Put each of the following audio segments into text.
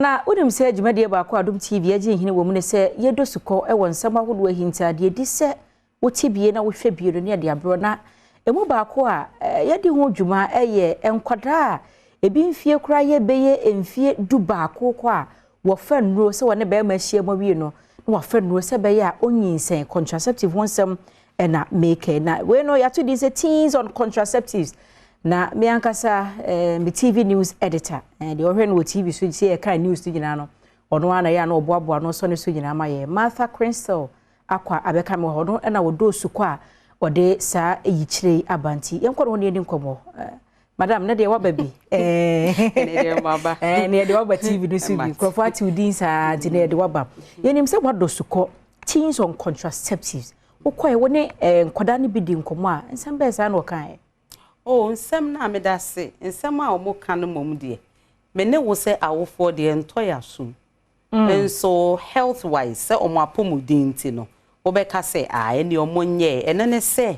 Na wonim sɛ dwumadie baako a Adom TV agye nhini wɔ mu ne sɛ yɛdɔ sukɔ wɔ nsɛm ahodoɔ ahintadeɛ di sɛ wote bie na wohwɛ bie no ne ɛde aborɔ. Na emu baako a yɛde ho dwuma yɛ nkwadaa a ebi mfie koraa yɛ bɛyɛ mfie 11 kɔ a wɔfa nnuro sɛ wɔne bɛrima ahyia mu awie no na wɔafa nnuro sɛ bɛyɛ a ɔnyinsɛn, contraceptive ho nsɛm ɛna meke. Na wei no yɛato din sɛ Teens on Contraceptives. Na me ankasa me TV news editor, deɛ ɔhwɛ no wɔ TV so sɛ yɛka news no nyinaa no, ɔno ara na yɛ a na ɔboaboa no sɔ ne so nyinaa ma yɛ. Martha Crystal akɔ abɛka me wɔ hɔ no, ɛna wɔdɔ sukɔ a ɔde saa yikyerɛ yi aba, nti yɛnkɔ no ho ne yɛdi nkɔmmɔ. Madam, ne deɛ waba bi, ne yɛde waba TV no so bi, nkurɔfoɔ ate wo din saa, nti ne yɛde waba. Yɛnim sɛ wadɔ sukɔ Teens on Contraceptives. Wokɔɛ wo ne nkwadaa no bi di nkɔmmɔ a, nsɛm bɛɛ saa na ɔkaeɛ? Oh, nsɛm no a meda se, nsɛm a wɔn ka no mmom deɛ, me ne wo sɛ awofoɔ deɛ, ntɔ yɛ asom. Nso health wise, sɛ wɔn apɔmuden nti no, wobɛka sɛ a ɛne wɔn nyɛ. Ɛno ne sɛ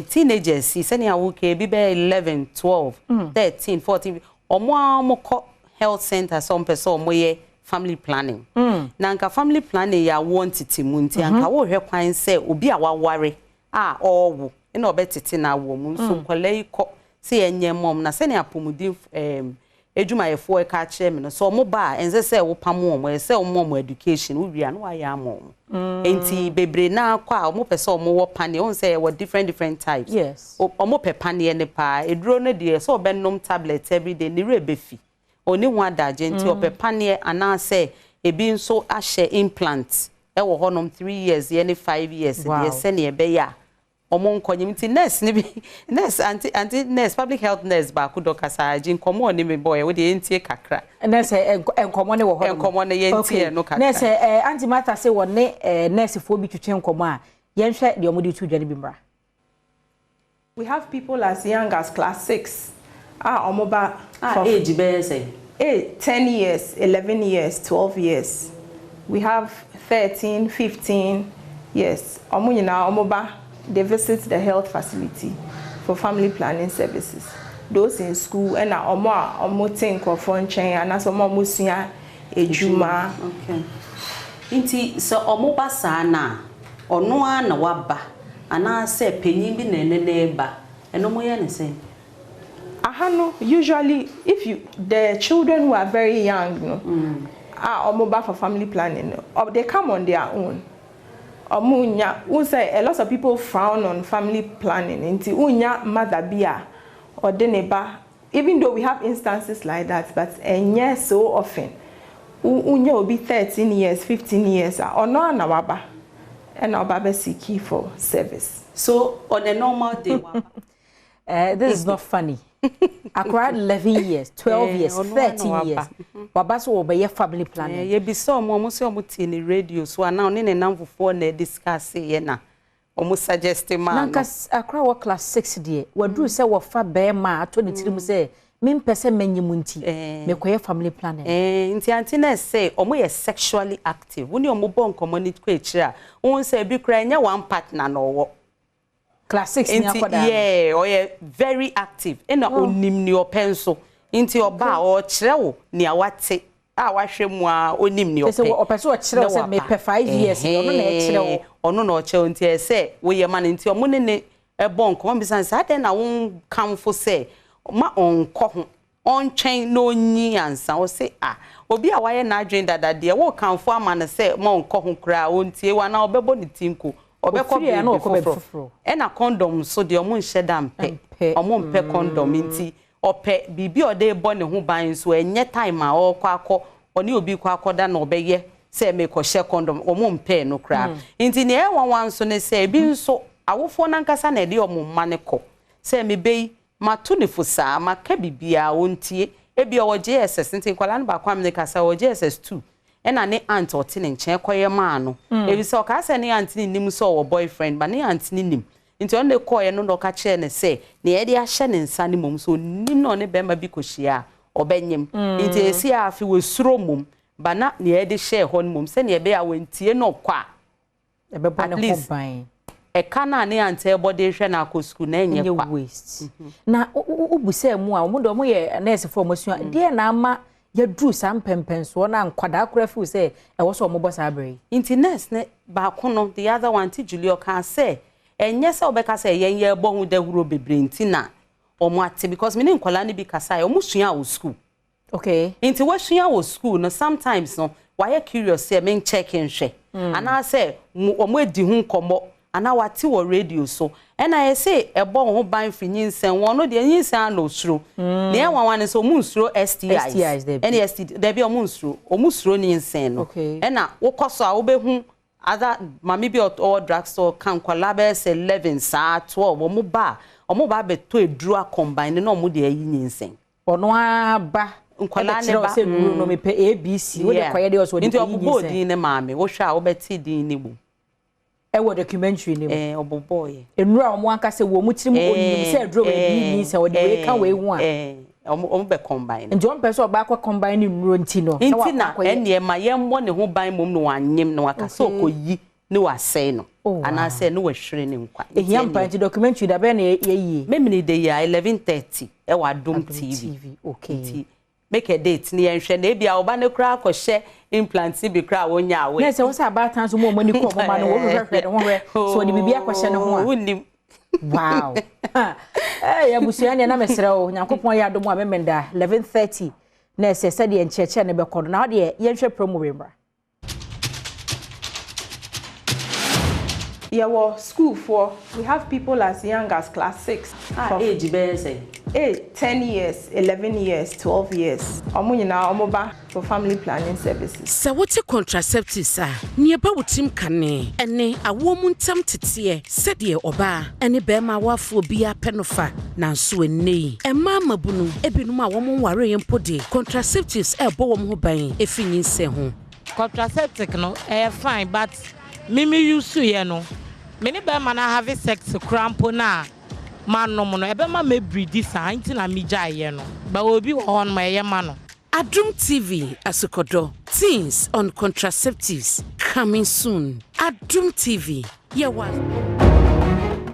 teenagers yi, sɛnea woka, ebi bɛyɛ 11, 12, 13, 14, wɔn a wɔkɔ health center sɛ wɔn pɛ sɛ wɔn yɛ family planning. Na nka family planning yɛ awoɔ ntete mu, nti anka wɔrehwɛ kwan sɛ obi a waware a ɔrewo ɛna ɔbɛtete na awoɔ mu. Nso nkwadaa yi kɔ sɛ yɛnyɛ mɔm na sɛnea apɔmuden adwumayɛfoɔ ɛka akyerɛ me no sɛ ɔmo ba a, ɛnsɛ sɛ wopam wɔn, ɛsɛ sɛ ɔmo education wowie a na wayɛ ama wɔn. Nti bebree naa kɔ a, ɔmo pɛ sɛ ɔmo wɔ paneɛ. Wɔn sɛ yɛwɔ different different types. Ɔmo pɛ paneɛ ne paa. Eduro no deɛ, sɛ ɔbɛnom tablet everyday, ne werɛ bɛfi, ɔne ho adagye, nti ɔpɛ paneɛ. Anaasɛ ebi nso ahyɛ implant ɛwɔ hɔnom 3 years yɛ ne 5 years deɛ, sɛnea ɛbɛyɛ a ɔmo nkɔnyim. Nti nurse ne bi, nurse aunty nurse, public health nurse baako dɔ kasa agye nkɔmɔ ɔne mi bɔ yɛ, wode yɛntie kakra. Nurse nkɔmɔ ne wɔ hɔ. Nkɔmɔ ne yɛntie no kakra. Nurse Aunty Martha sɛ wɔne nursefoɔ bi twetwe nkɔmɔ a, yɛnhwɛ deɛ ɔmo de to dwa no bi mmra. We have people as young as class 6 a ɔmo ba. Ah, age bɛyɛ sɛ? 10 years, 11 years, 12 years. We have 13, 15 years. Ɔmo nyinaa ɔmo ba, they visit the health facility for family planning services. Those in school, ɛna ɔmo a ɔmo te nkurɔfoɔ nkyɛn anaasɛ ɔmo a ɔmo sua edwuma. Okay. Nti sɛ ɔmo ba saa na ɔno ara na waba anaasɛ panyin bi na ɛne ne ba, ɛno mo yɛ ne sɛn? Aha no, usually if you the children who are very young no a ɔmo ba for family planning no, they come on their own. Ɔmo nya n sɛ a lot of people frown on family planning, nti nya mother bi a ɔde ne ba, even though we have instances like that, but ɛnyɛ so often. Wonya obi 13 years, 15 years a ɔno ana waba, ɛna ɔba bɛ seek for service. So on a normal day waba. This is not funny. Akora 11 years, 12 years, 13 years waba so wɔbɛyɛ family planning. Yɛbisa ɔmo sɛ ɔmo tie ne radio so anaa ɔne ne nam fofoɔ na ɛdiscuss yɛ na ɔmo suggest maa no. Nanka akora wɔ class 6 deɛ, waduru sɛ wɔfa bɛrima a ato ne tirim sɛ mempɛ sɛ manyi mu, nti mekɔyɛ family planning. Nti aunty na sɛ ɔmo yɛ sexually active, wo ne ɔmo bɔ nkɔmɔ ne kɔ akyire a, wohu sɛ ebi koraa ɛnyɛ one partner na ɔwɔ. Class 6 ni nti akɔdaa no. Yeah, ɔyɛ very active ɛna onim nea ɔpɛ nso, nti ɔba a, ɔkyerɛ wo nea wate a wahwɛ mu a, onim nea Sɛ ɔpɛ. Ɔpɛ sɛ ɔkyerɛ wo sɛ Na waba. mepɛ 5 years, ɔno na ɛkyerɛ wo. Ɛhɛn, ɔno na ɔkyerɛ wo, nti ɛsɛ woyɛ ma no. Nti ɔmo ne ne ɛbɔ nkɔmɔ bisa no sɛ adɛn na wonkamfo sɛ ma ɔnkɔ ho, ɔntwɛn na ɔnyi ansa. Ɔse a obi a wayɛ n'adwene dada deɛ, wɔkamfo ama no sɛ ma ɔnkɔ ho koraa, ɔntie wa na ɔbɛbɔ ne ti nko, ɔbɛkɔ Ofiri a na baabi ɔkɔ baabi foforɔ. foforɔ. Ɛna condom nso deɛ, ɔmo nhyɛ da mpɛ. Mpɛ. Ɔmo mpɛ condom, nti ɔpɛ biribi a ɔde bɔ ne ho ban nso. Ɛnyɛ time a ɔrekɔ akɔ ɔne obi kɔ akɔda na ɔbɛyɛ sɛ mekɔhyɛ condom. Ɔmo mpɛ no koraa. Nti nea ɛyɛ nwanwa nso ne sɛ ebi nso awofoɔ nankasa na ɛde ɔmo mma ne kɔ sɛ mebe yi, mato ne fo saa, maka biribiara, ɔntie. Ebi ɔwɔ JSS, nti nkwadaa no baako a mene kasa ɔwɔ JSS 2, ɛna ne aunt ɔte ne nkyɛn kɔyɛ maa no, ebi sɛ ɔkaa sɛ ne aunt ne nim sɛ ɔwɔ boyfriend ba, ne aunt ne nim, nti ɔno de kɔɔɛ no na ɔka kyerɛ ne sɛ nea yɛde ahyɛ ne nsa ne mom so onim na ɔne bɛrima bi kɔhyia a, ɔbɛnyem. Nti esi a afe wɔsuro mom ba na nea yɛde hyɛɛ hɔ no mom, sɛnea ɛbɛyɛ a wɔntie no ɔkɔ a, ɛbɛbɔ at ne ho least ban. Ɛka no a ne aunt ɛbɔ de hwɛ no akɔ sukuu na ɛnyɛ ɛnyɛ kwa. Waste. Na wobu sɛ mu a ɔmo de ɔmo yɛ nɛɛsefoɔ, ɔmo asua deɛ na ama Yɛduru saa mpɛmpɛnsoɔ no a, nkwadaa koraa feel sɛ ɛwɔ sɛ ɔmobɔ saa berɛ yi. Nti nurse ne baako no, the other one, Auntie Julie, ɔkaa sɛ ɛnyɛ sɛ wobɛka sɛ yɛn yɛrebɔ ho dawuro bebree nti na ɔmo ate, because me ne nkwadaa no bi kasa yɛ, ɔmo sua wɔ school. Nti wɔasua wɔ school no, sometimes no wayɛ curious sɛ men check nhwɛ, anaasɛ ɔmo adi ho nkɔmmɔ anaa wate wɔ radio so, ɛna yɛsɛ ɛbɔ wɔn ho ban firi nyinsɛn. Wɔn no deɛ, nyinsɛn ano osuro. Nea ɛnwanwa ne sɛ ɔmo nsuro STIs. STIs, dabi. Ɛne STD dabi, ɔmo nsuro, ɔmo suro nyinsɛn no. Ɛna wokɔ so a, wobɛhu ada maame bi a ɔwɔ drug store ka nkwadaa bɛyɛ sɛ 11 saa, 12, ɔmo ba a, ɔmo ba abɛtɔ eduro acombine na ɔmo de ayi nyinsɛn. Ɔno ara ba. Nkwadaa ne ɛbɛkyerɛ wo ba. Sɛ nnuro no, mepɛ ABC, wode kɔyɛ deɛ ɔsɛ ɔde Nti kɔyi ɔbobɔɔ nyinsɛn. Din ne maame, wohwɛ a wobɛte din ne mu. Ɛwɔ documentary no mu. Ɛɛ, ɔbobɔɔ yɛ. Nnuro a wɔn ankasa wɔ wɔn tirim, onim sɛ aduro wɔ ebi nyinsɛn, ɔde wei ka wei ho a. Ɛɛ, ɔmo bɛ combine. Nti wɔn pɛ sɛ ɔbaa kɔ combine ne nnuro nti no sɛ Nti wakɔ na akɔyɛ. Ɛnneɛ ma yɛmmɔ ne ho ban mmom na wanyem na waka sɛ ɔkɔyi ne wasɛe no anaasɛ ne wahwere ne nkwa. Nti Ehia mpa. Ɛnneɛ, Nti documentary da bɛyɛ na yɛyie? Memene de yi a, 11:30 ɛwɔ Adom Adom TV. TV, okay. Nti make a date ne yɛnhwɛ, na ebi a ɔba ne koraa akɔhyɛ implant bi koraa a wonya awɛ. Na sɛ wɔsɛ abaatan so mu a wɔn ani kɔ ɔmo ma no, wɔn hwehwɛ ne ho hwɛ sɛ ɔde biribi akɔhyɛ ne ho a. Wonnim. Wow, ɛɛ, abusua neɛ na mesrɛ wo, Nyankopɔn yɛ adom a, Memenda 11:30 na ɛsɛ sɛdeɛ nkyerɛkyerɛ no bɛkɔ no, na wodeɛ yɛnhwɛ promo wei mmra. Yɛwɔ schoolfoɔ, we have people as young as class six. A age bɛyɛ sɛ? 8, 10 years, 11 years, 12 years, ɔmo nyinaa ɔmo ba for family planning services. Sɛ wote contraceptives a, nea ɛba wo tirim kane ɛne awoɔ mu ntam teteɛ, sɛdeɛ ɔbaa ɛne bɛrima awoafoɔ biara pɛ no fa. Nanso ɛnnɛ yi, ɛmmaa mabunu ebinom a wɔn nwareeɛ mpo de contraceptives ɛrebɔ wɔn ho ban ɛfiri nyinsɛn ho. Contraceptive no ɛyɛ fine, but me me use yɛ no, me ne bɛrima no have sex kora mpo na manom no, ɛbɛma mɛbleed saa, nti na megyaeɛ no. Ba obi wɔ hɔ nom, ɛyɛ ma no. Adom TV Asukɔdɔ, Teens on Contraceptives, coming soon. Adom TV, yɛwɔ.